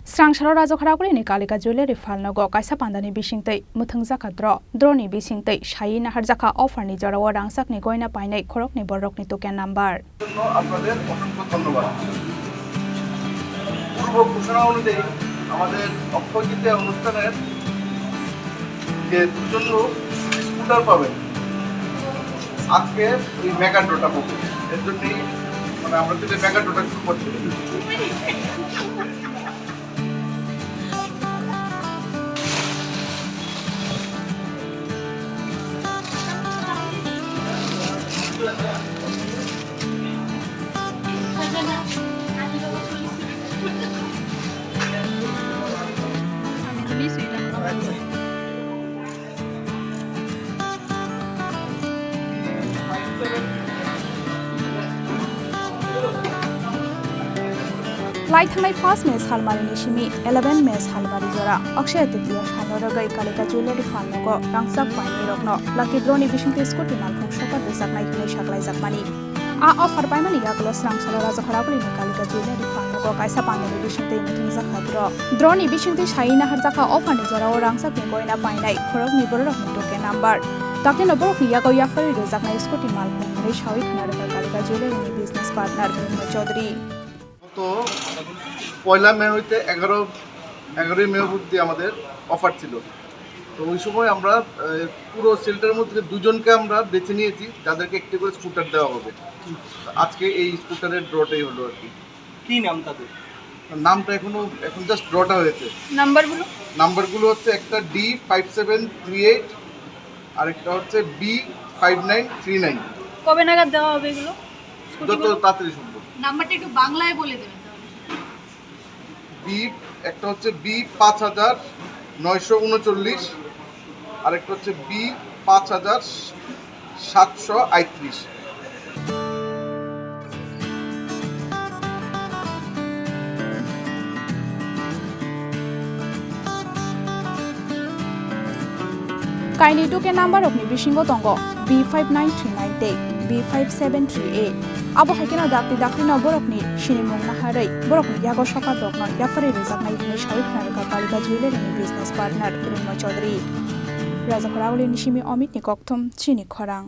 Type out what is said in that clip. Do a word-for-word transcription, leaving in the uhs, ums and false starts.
Srangsaro Rajakhoragulini Kalika Jewellery phalnogo kaisa pandani bisingtwi mwthwngjakha draw. Drawni bisingtwi saiwi naharjakha offerni jorao rangchakni goina painai khoroknwi bororokni token number. জন্য আপনাদের অসংখ্য ধন্যবাদ। পূর্ব ঘোষণা অনুযায়ী আমাদের অক্ষয় তৃতীয়া অনুষ্ঠানের যে দুজন লোক স্কুটার পাবেন, আজকে ওই মেগা ড্রটা হবে। এর জন্যই মানে আমরা যদি মেগা ড্রটা শুরু করতে Lai thangnai first May salmarini simi eleven May salmari jora Akshaya Tritiya salno rwgwi Kalika Jewellery phalnogo rangchak painai rokno lucky drawni bisingtwi scooty malkhung sokar rwjaknai hwnwi saklaijakmani. A offer paimani yagulo Srangsalo Rajakhoragulini Kalika Jewellery phalnogo kaisa pandani bisingtwi mwthwngjakha draw. Drawni bisingtwi saiwi naharjakha offerni jorao rangchakni goina painai khoroknwi bororokni token number. Dakti no borokni yago yapharwi rwjaknai scooty malkhung hwnwi sawi khna rwkha Kalika Jewelleryni business partner Mrunmoy Chaudhary. গত পয়লা মে হইতে এগারো, এগারোই মে অবধি আমাদের অফার ছিল। তো ওই সময় আমরা, আহ, পুরো সেলটার মধ্যে দুজনকে আমরা বেছে নিয়েছি, যাদেরকে একটি করে স্কুটার দেওয়া হবে। আজকে এই স্কুটারের ড্রটাই হলো আর কি। কি নাম তাদের? নামটা এখনো, এখন জাস্ট ড্রটা হয়েছে। নাম্বারগুলো? নাম্বারগুলো হচ্ছে একটা D five seven three eight, আরেকটা হচ্ছে B five nine three nine. কবে নাগাদ দেওয়া হবে এগুলো? যত স্কুটিগুলো? তাড়াতাড়ি সম্ভব। নাম্বারটা একটু বাংলায় বলে দেবেন তাহলে। বি, একটা হচ্ছে বি পাঁচ হাজার নয়শো উনচল্লিশ, আরেকটা হচ্ছে বি পাঁচ হাজার সাতশো আটত্রিশ। Kainwi token number rokni bisingo tongo B five nine three nine tei B five seven three A. Abo hai kheno dakti dakti no borokni sinimung naharwi borokni yago sokar rokno yapharwi rwjaknai hwnwi sawi khna rwkha Kalika Jewellery ni business partner Mrunmoy Chaudhary. Rajakhoragulini simi Amit ni kokthum chini khorang.